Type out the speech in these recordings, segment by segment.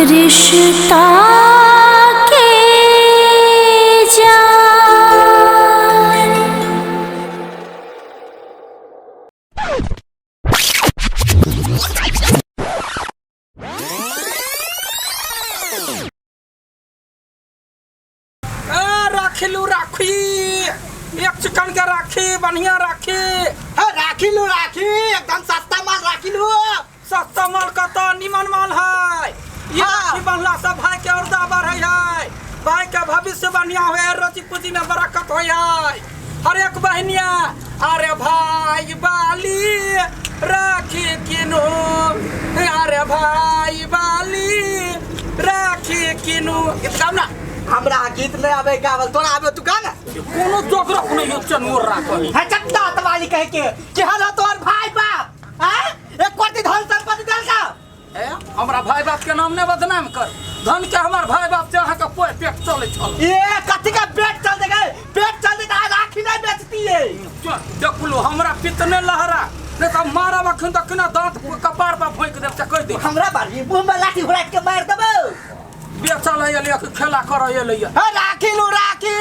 रिश्ता के जान। ए, राखी लू राखी, एक चिकन के राखी, बढ़िया राखी। हाँ, राखी लू राखी, एकदम सस्ता माल राखी लू। सस्ता माल कतऽ, निमन माल है ये। हाँ। राखी बन्हला से भाई के औरदा बढ़े है, भाई के भविष्य बढ़िया हुए है, रोजी पूंजी में बरकत हो है। हर एक बहनिया, अरे भाई बाली राखी किनू, अरे भाई बाली राखी किनू। गीत गाउ ना। हमरा गीत नहीं आवे गावल, तोरा आवे तू गा ना। कोनो जोगरक नहीं हो चनोर राखल। है चट्टा तवाली कहे के कि हलो तोर भाई बाप हैं एक कोटि धन संपत्ति देल का। ए, हमरा भाई बाप के नाम नहीं बदनाम कर। धन के हमर भाई बाप से अहाँ के पोय पेट चले छल। ये कथी का पेट चल दे गए, पेट चल दे आज राखी नहीं बेचती है। चल देखलो हमरा पितने लहरा नहीं तो मारब अखन तक ना दांत कपार पर फैंक देब से कह दे। हमरा बारी मुंह में लाठी घुरा के मार देबो। बेचल है एलिया के खेला कर एलिया। हे राखी लू राखी।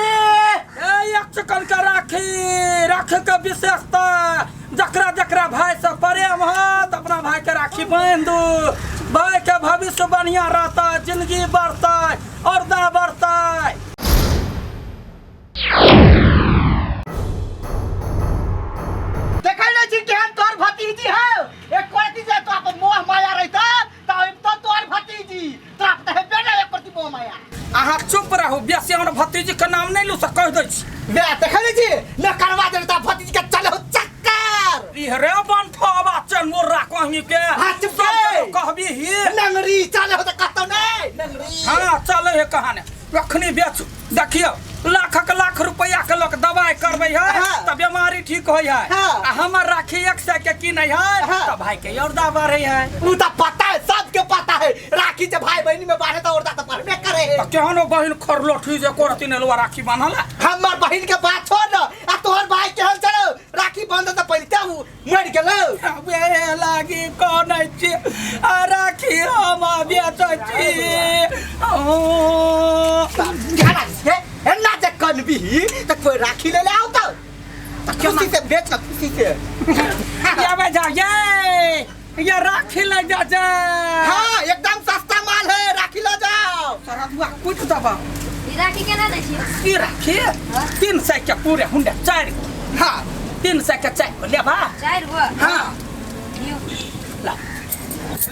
ए एक चिकन के राखी, राखी के विशेषता जकरा जकरा भाई से प्रेम है तो अपना भाई के राखी बांध दू, भाई के भविष्य बढ़िया रहता, जिंदगी बढ़ता और दा बढ़ता। देखै नै छी केहन तोर भतीजी हौ, एक कोटी जे तो अपन मोह माया रहिता त तो तोर भतीजी तो आप त हेबे नै एक कोटी मोह माया। अहाँ चुप रहू, बेसी हमर भतीजी के नाम नहीं लू से कह दै छी। बे देखै नै छी न करवा दे त भतीजी के चले हो चक्कर। ई रे बनठवा चल मोर कहीं के। हाँ, चुप सब रे। जगह कहबी ही नंगरी चले हो त कतौ नै नंगरी। हाँ चले है कहाने अखनी बेच देखियो लाखक लाख रुपया के लोग दवाई करबै है हाँ। त बीमारी ठीक होय है। हाँ। आ हमर राखी 100 के किनै है हाँ। त भाई के औरदा बढ़े है। उ त पता है, सबके पता है राखी जे भाई बहिनी में बांधे त औरदा त बढ़बे करे है। त केहनो बहिन खरलोठी जे करती नेलुआ राखी बान्हला। हमर बहिन के बात छोड़ न, आ तोहर भाई केहन चलो राखी बांध त पहिले उ मर गेलो। बे लागी कोनै छी आ राखी हम बेचै छी। ओ एना जे कनबी त कोई राखी ले ले आओ त खुशी से बेच ना खुशी से। ये बे जा ये राखी ले जा जा। हाँ एकदम सस्ता माल है, राखी ले जाओ। सारा दुआ कुट दबा। ई राखी केना दै छियै? ई राखी 300 के पूरे हुंडा 4। हाँ 300 के 4 गो लेबा। 4 गो? हाँ। लियौ। ला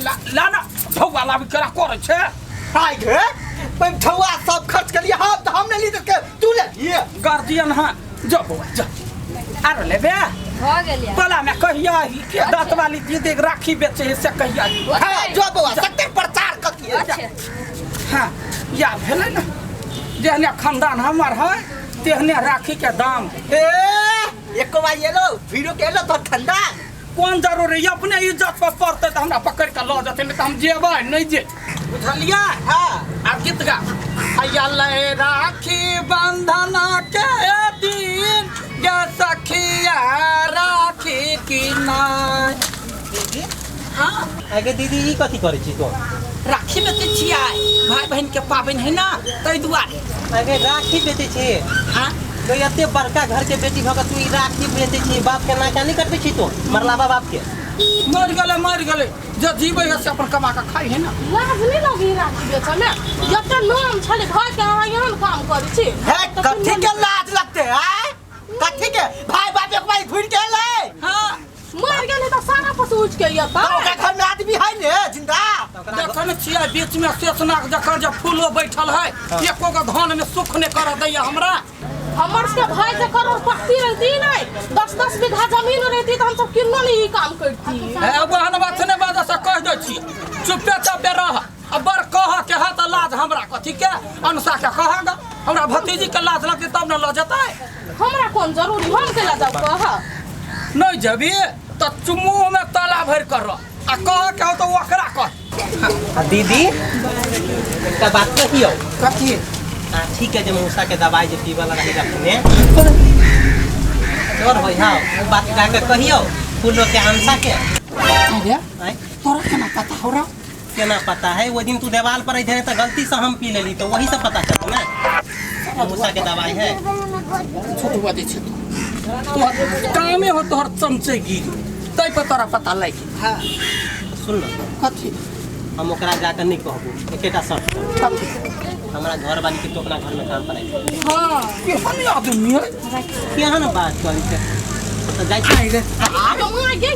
ला ला ना झौआ लाबी केना करै छै। आइ गे ओहिमे ठौआ सब खर्च करिए हम तऽ हम नहीं ली के तू ले लिए। गार्जियन हाँ जो बौआ जो आरो लेबे भऽ गेल या। बला में कहिया ही के दांत वाली दीदी राखी बेचे है से कहिया ही। हाँ जो बौआ सत्य प्रचार कथिए। अच्छा। हाँ या भेलै ना जेहने खानदान हमर है तेहने राखी के दाम। ए एको बार एलो भीड़ो के एलो तोर खानदान। कोन जरूरी अपने इज्जत पर पड़तै तऽ हमरा पकड़ के लऽ जेतै नहीं तऽ हम जेबै नहीं जे बुझलियै। हाँ। आब गीत गा। हैया ले राखी बंधन के दिन गे सखिया राखी की नाय। दीदी? हाँ। आगे दीदी ई कथी करै छी तो? राखी बेचै छियै, भाई बहन के पाबनि है ना ताहि दुआरे। आगे राखी बेचै छी? हाँ। तो एते बड़का घर के बेटी भऽ के तू ई राखी बेचै छी, बाप के नाका नहीं कटबै छी तो मरलाबा बाप के? मर गेलै मर गेलै, जे जीबै है से अपन कमा के खाइ है ना। लाज नहीं लगी राखी बेचऽ में? जते नाम छलै भाई के अहाँ एहन काम करै छी। हे कथी के लाज लगते है? कथी के भाई बाप एक बार घुर के एलै। हाँ। मर गेलै तऽ सारा पशु उठि के एतै। ओकरा घर में आदमी है ने जिंदा। देखै ने छियै बीच में शेषनाग जखन जे फूलो बैठल है एको गो धान में सुख नहीं करऽ दैया हमरा। हमर सबके भाई के करोड़पति रहती नहीं, 10-10 बीघा जमीन रहती तो हम सब किन्नो नहीं ई काम करती। हे ओहन बात नहीं बाजऽ से कह दै छियै, चुपे चापे रह। आ बड़ कह के है तऽ लाज हमरा कथी के अनुसा के कहगा, हमरा भतीजी के लाज लगतै तब ने लऽ जेतै। हमरा कोन जरूरी, हम केला जाब कह? नहीं जेबी तऽ मुँह में ताला भरि कर रह आ कह के हो तऽ ओकरा कह। आ दीदी एकटा बात कहियौ। कथी? हाँ ठीक है जे मौसा के दवाई जे पीबऽ लगा है रखने तोर होय। हाँ वो बात जाके कहियौ फूलो के आंसा के। अरे आँय? तोरा केना पता हो रहा? केना पता है? वो दिन तू देवाल पर रहे तो गलती से हम पी लेली, तो वही से पता चलल ना। मूसा के दवाई है। छोटू बजै छै तू। तोहर कामे हो तोहर चमचेगिरी, तै पर तोरा पता लागि। हाँ। सुन न। कथी? हम ओकरा जाकर नहीं कहबो, एकेटा शर्त पर। कथी? हमरा घर वाली के तो अपना घर में काम कराई। हाँ। केहन आदमी है? केहन बात करै छै? तो जाइ छी। आगे गे।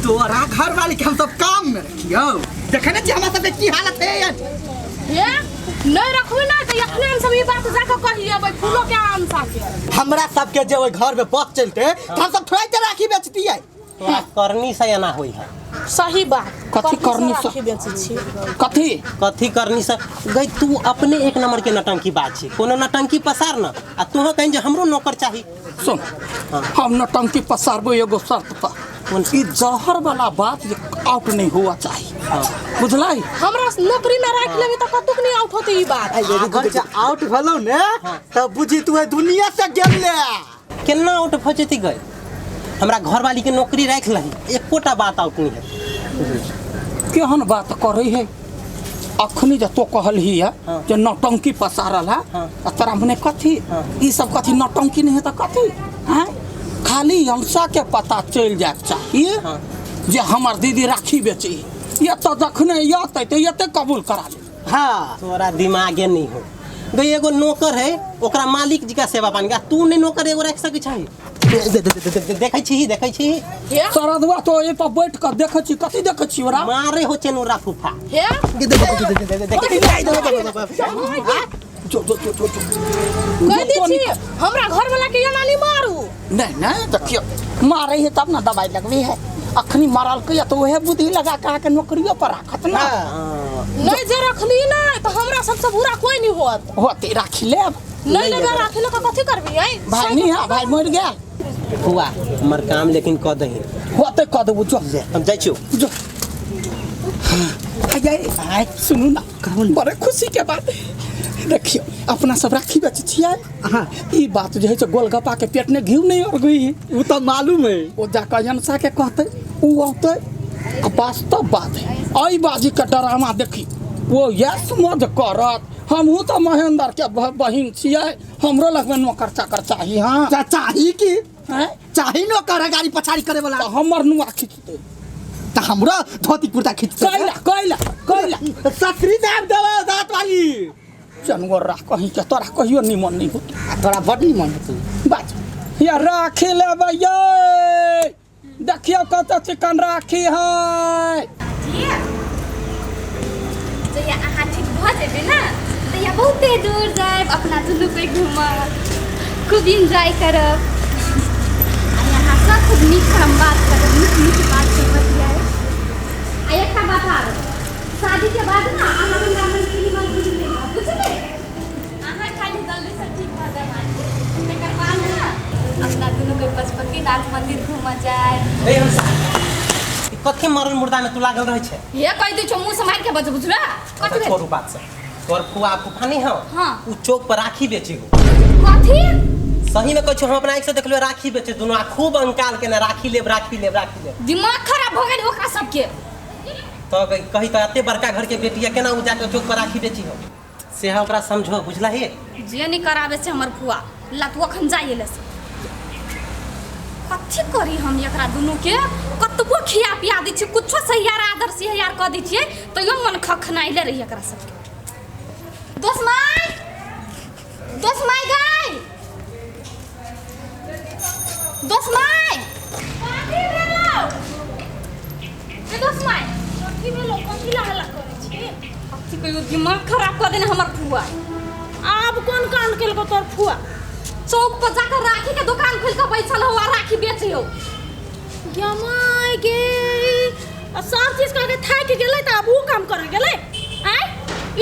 तोरा घर वाली के हम सब काम में रखियो, देखे ने छी हमरा सबके की हालत है यार। हे नहीं रखबे ना तो अखने हम सब ई बात जाके कहिएबै फूलो के आमसा के। हमरा सबके जे ओइ घर में बस चलते तो हम सब थोड़ा के राखी बेचतियै। तोरा करनी से एना होई है। सही बात। कथी करनी से? राखी बेचै छी? कथी कथी करनी से? गई तू अपने एक नंबर के नटंकी बात छी, कोनो नटंकी पसार न आ तोह कहीं जे हमरो नौकर चाही। सुन, हम नटंकी पसारबो एगो शर्त पर, ई जहर वाला बात जे आउट नहीं हुआ चाहिए। हाँ। बुझलाई? हमरा नौकरी में राख लेबी त कतुक नहीं आउट होते ई बात। अगर जे आउट भेलौ ने तब बुझी तू दुनिया से गेल ले। केना आउट भ जेती गई? हमरा घर वाली के नौकरी राख लही, एकोटा बात आउट नहीं है। केहन बात करे है? अखनी जे तो कहलही है हाँ। जे नौटंकी पसारल है। हाँ। आ तोरा मने कथी? हाँ। ई सब कथी नौटंकी नहीं है त कथी हैं? खाली अंशा के पता चल जाए चाहिए। हाँ। जे हमर दीदी राखी बेची, ये तो जखने अतै तो एते कबूल करा ले। हाँ। तोरा दिमागे नहीं हो गई। एगो नौकर है ओकरा मालिक जी का सेवा पानी, तू नहीं नौकर एगो राख सकै छही? देखै छी, देखै छी। हे सरदुआ तो ए पर बैठ कर देखै छी, कथी देखै छी ओरा? मारे हो चेनुरा फूफा। हे जो जो जो जो जो कह दै छी हमरा घर वाला के एना नहीं मारू। नहीं नहीं देखियो मारे है तब ना दवाई लगबी है। अखनी मारल के तो वह बुद्धि लगा के आके नौकरियों पर राखत ना। नहीं जे रखली ना तो हमरा सबसे बुरा कोई नहीं होत। होते राखी लेब। नहीं लेबे राखी ले कथी करबी? आई भाई नहीं है, भाई मर गया। हुआ हमर काम लेकिन क दही। होते क देबो, जो हम जाइ छियो। जो आय सुनू ना, बड़े खुशी के बात। देखियो अपना सब राखी बेचै छियै। हाँ। ई बात जे है से गोलगप्पा के पेट में घी नहीं और गई। उ तो मालूम है। ओ जाकर जनसा के कहते उ औते। वास्तव बात है आई बाजी के डरामा देखी वो यस मज करत। हमहू तो महेंद्र के बहिन छियै, हमरो लगमे नौकर चाकर चाही। हाँ चाही की? हैं? चाही नौकर है गाड़ी पछाड़ी करे वाला। तो हमर नुआ खींचते तो हमरो धोती कुर्ता खींचते। कैला कैला कैला ससरी दाम देबो दांत वाली जानवर राख कहीं के तोरा कहियो निमन नहीं होत। आ तोरा बड निमन होतौ। बाज या राखी लेबै यै, देखियो कत चिकन राखी है। जहिया अहाँ ठीक भऽ जेबै ना तहिया बहुते दूर जायब, अपना दुनू कोइ घूमब, खूब एन्जॉय करब आ यहाँ सब खूब नीकसँ हम बात करब, नीक नीक बात सब बतियाएब। आ एकटा बात आरो, शादीके बाद ना अहाँ हमरा मनके निमन बुझि लेब, बुझबै? अहाँ खाली जल्दीसँ ठीक भऽ जायब, तकर बाद ना अपना दुनू कोइ पशुपतिनाथ मंदिर घूमऽ जायब। ए हंसा, कथी मरल मुर्दा में तू लागल रहै छै? हे कहि दै छौ मुँह सम्हारि के बज, बुझला? कथी भेल? छोड़ू बात से। तोर फुआ फूफा नहीं हो? हाँ। उ चौक पर राखी बेचे हो। कथी? सही में कहै छौ, हम अपना आँखि से देखलियो राखी बेचे दुनू आ खूब अंकाल के ना राखी लेब राखी लेब राखी लेब। दिमाग खराब भऽ गेल ओकरा सबके। तो कही तो एते बड़का घर के बेटी है केना उ जाके चौक पर राखी बेची हो? से ओकरा समझो, बुझला हे? जे नहीं कराबे से हमर फुआ लतुआ खन जाइए ले से। कथी करी हम एकरा दुनू के? कतबो खिया पिया दै छी, कुछो सही यार आदर से यार कह दै छियै तैयो मन खखनाइले रही एकरा सबके। दोस माय, दोस माय गाय, दोस माय कथी भेलौ? ए दोस माय कथी भेलौ? कथी ला हल्ला करै छी? कथी कहियो दिमाग खराब कऽ देने हमर फुआ। आब कोन कांड केलकौ तोर फुआ? चौक पर जाकर राखी के दुकान खोल के बैठल हो आ राखी बेचे हो। गमाय गे, आ सब चीज कह के थाकि गेलै त आब उ काम करे गेलै। आय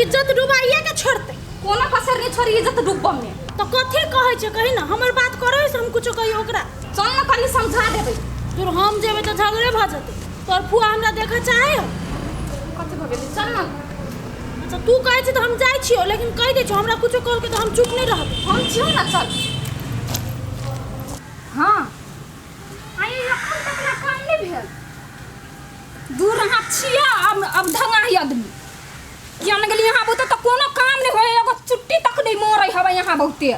इज्जत डुबाइए के छोड़तै। कोनो कसर नहीं छोड़ी इज्जत डूबब में। तो कथी कहै छै कही ना, हमर बात करै से हम कुछो कहियो ओकरा। चल ना कनी समझा देबै। तोर हम जेबै त झगड़े भ जेतै। तोर फुआ हमरा देखऽ चाहे हो। कथी भ गेलै? चल ना। अच्छा तू कहै छी त हम जाइ छियौ, लेकिन कहि दै छियौ हमरा कुछो कहलकै त हम चुप नहीं रहबै। हम छियौ ना, चल। हाँ आइ एखन तक ना काम नहीं भेल। दूर अहाँ छियै अब अब ढंगा ही आदमी किया ने गेली यहाँ बहुते तऽ कोनो काम नहि होय एगो चुट्टी तक नहि मोरै हवे यहाँ बहुते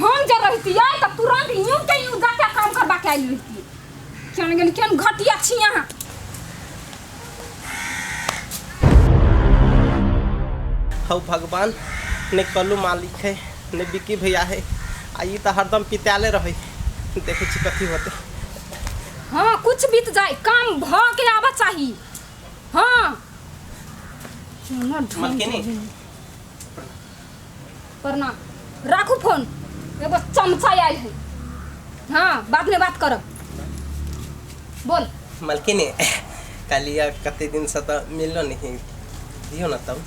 हम जे रहितियै तऽ तुरंत यूं के यूं जाके काम करबा के आयल रहितियै किया ने गेली केहन घटिया छी अहाँ हौ भगवान ने कल्लू मालिक है ने बिक्की भैया है आ ई तऽ हरदम पिताले रहै देखै छी कथी होतै हाँ कुछ बीत जाए काम भ के आबा चाही हाँ चुना ढोंग मलकिनी। प्रणाम राखू फोन एगो चमचा आयल है हाँ बाद में बात करब बोल मलकिनी कहलियै कते दिनसँ तऽ मिललो नहीं दियौ ने तब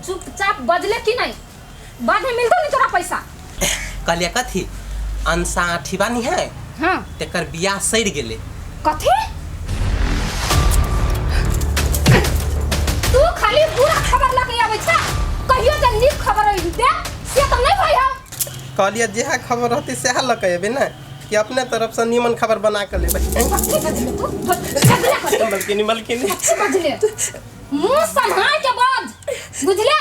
चुपचाप बजले कि नहीं बाद में मिलतो नहीं तोरा पैसा कहलियै कथी अंसा आठीबा नहीं है हाँ तेकर बियाह सड़ि गेलै कथी तू खाली बुरा खबर लके आबै छ कहियो जे नीक खबर दे से तऽ नहि होइ हौ कहलियै जेहा खबर रहतै सएह लऽ कऽ एबै ने कि अपने तरफसँ नीमन खबर बना कऽ लेबै कथी बजले तू बजले कथी मलकिनी मलकिनी कथी बजले मुँह सम्हार के बज बुझले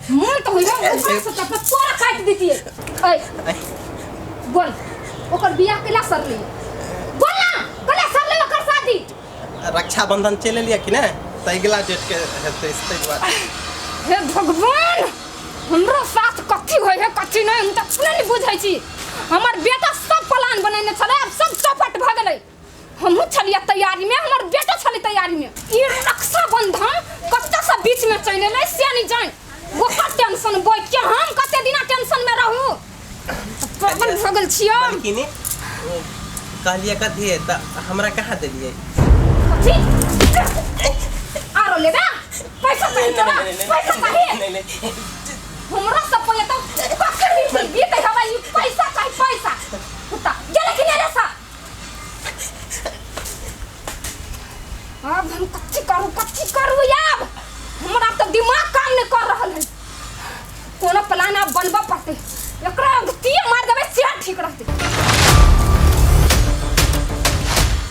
मुँह तऽ होइ हौ ऊपर से तब तोरा काटि दितियै ऐ बोल ओकर बियाह केला सरलै बोल ना केला सरलै ओकर शादी रक्षाबंधन चलि एलियै कि नहि तऽ अगिला डेटके हेतै ताहि दुआरे हे भगवान हमरो साथ कथी होइ है कथी नहि हम तऽ अपने नहि बुझै छी हमर बेटा सब प्लान बनेने छलै आब सब चौपट भऽ गेलै हमहूँ छलियै तैयारीमे हमर बेटो छलै तैयारीमे ई रक्षाबंधन कतऽसँ बीचमे चलि एलै से नहि जानि ओकर टेंशन बैठ के हम कते दिना टेंशनमे रहू पागल भऽ गेल छियै हम। मलकिनी कहलियै कथी तऽ हमरा कहाँ देलियै कथी आरो लेबे पैसा चाही तोरा पैसा चाही नहीं नहीं हमरा सब पे तो कखन भी बीते हवा ई पैसा चाही पैसा कुत्ता गेले कि नहीं रे सा अब हम कथी करू आब हमरा तऽ दिमाग काम नहीं कर रहल है कोनो प्लान आब बनबऽ पड़तै एकरा अगतिये मार देबै से ठीक रहतै।